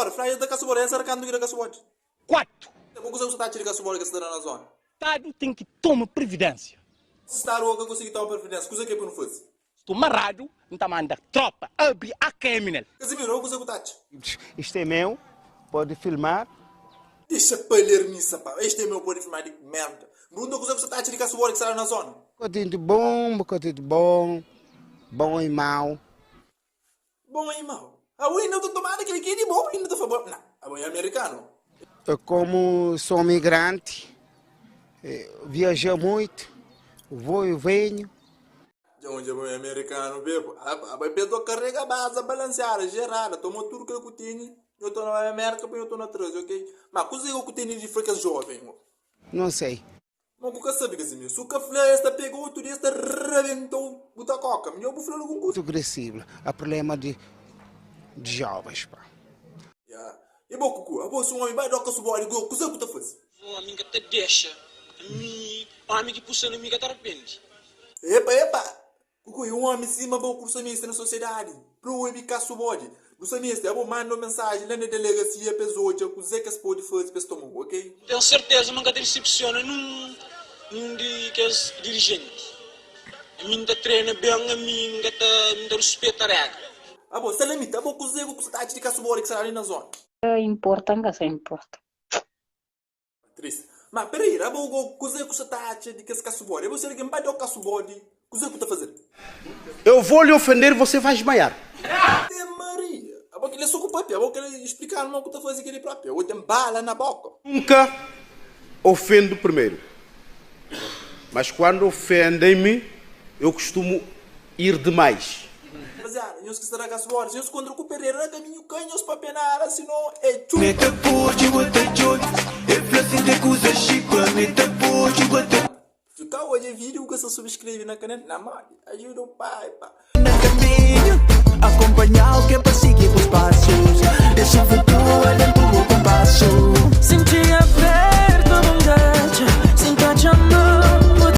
Agora, fla es da kasubodi, es era kantu ki da kasubodi? 4. Bo kuza ku sa ta atxa di kasubodi ki sa ta da na zona? Stadu ten ki toma previdênsia. Si stadu ka konsigi toma previdênsia, kuza ki é pa nu faze? Stu maradu, N ta manda tropa abri AKM nel. Casimiro, bo kuza ku ta atxa? Isto é meu, pode filmar. Dexa palermisa pá, este é meu, pode filmar di merda. N pergunta kuza ku sa ta atxa di kasubodi ki sa da na zona? Bocadinho de bom, bocadinho de bom, bom e mau. Bom e mau. Abo inda ta tomada kel ki é di bo inda ta fla bo na abo é americano. Eu como sou migrante, viajei muito, vou e venho. Dja odja bo é americano bebo. Abo é beto carrega baza balanceada, gerada, toma tudo kel ku tene, nho ta na America pa nho torna traze, ok? Ma kuze ku tene di fla kes jovem? Não sei. Ma bu ka sabe Casimiro, su ka fla es ta pega otu dia es ta rabentau bu ta koka, midjor bu fla algun kuza. Agressivo, a problema de de jovens pá. Ya, e bo Kuku, abo si un omi bai doka su bodi go, kuze ku ta fazi? Un omi ka ta dexa mi, omi ki pusa na mi ka ta rapende. Epa, epa! Kuku, e un omi sima bo ku sa meste na sosiedadi, proibi kasu bodi. Bu sa meste, abo manda un mensaji la na delegasia pa es odja kuze kes podi fazi pa es toma-u, ok? N ten serteza ma N ka ta disepsiona nun nun di kes dirijenti. Ami N ta trena ben, ami N ka ta N ta ruspeta regra. Abo, Salamita, abo kuze ku sa ta atxa di kasu bodi ki sa da li na zona? Ka importa, N ka sa importa. Patrícia, Ma peraí, abo go kuzê ku sa ta atxa di kes kasubodi? Abo si algen ba da-u kasubodi, kuzê ku ta faze-l? Eu vou lhe ofender e você vai esmaiar. Ave Maria! Abo kel-li é so ku papia, abo kel-li explika-nu mo ku ta faze kel-li propi, abo ten bala na boka. Nunca ofendo primeiro, mas quando ofendem-me eu costumo ir demais. Rapaziada, nhos ki sta da kasubodi, si nhos kontra ku Pereira na kaminhu, ka nhos papia nada, sinon é txu. Fika odja vídeo bu ka sta subscreve na canal na modi ajuda o pai pá. Na kaminhu, akonpanhau ke pa sigi bu.